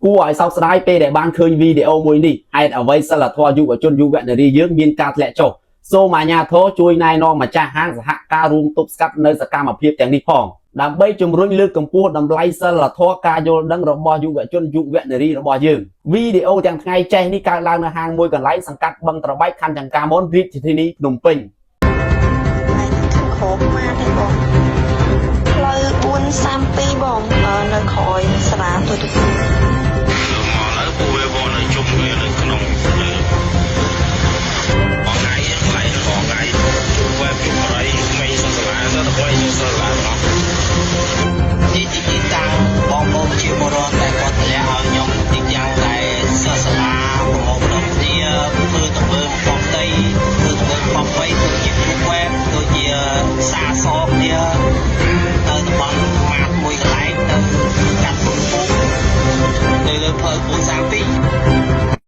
គួរឲ្យសោកស្ដាយពេលដែលបានឃើញវីដេអូមួយនេះហេតុអ្វីសិលធម៌យុវជនយុវនារីយើងមានការធ្លាក់ចុះសូមអាជ្ញាធរជួយណែនាំម្ចាស់ហាងសហការរួមទប់ស្កាត់នៅសកម្មភាពទាំងនេះផងដើម្បីជំរុញលើកកម្ពស់តម្លៃសិលធម៌ការយល់ដឹងរបស់យុវជនយុវនារីរបស់យើងវីដេអូទាំងថ្ងៃចេះនេះកើតឡើងនៅហាងមួយកន្លែងសង្កាត់បឹងត្របែកខណ្ឌចង្ការមនរាជធានីភ្នំពេញ។ ហើយខាងក្រោមមកទេបងផ្លូវ432បងអឺនៅក្រោយសាលាទូទៅ។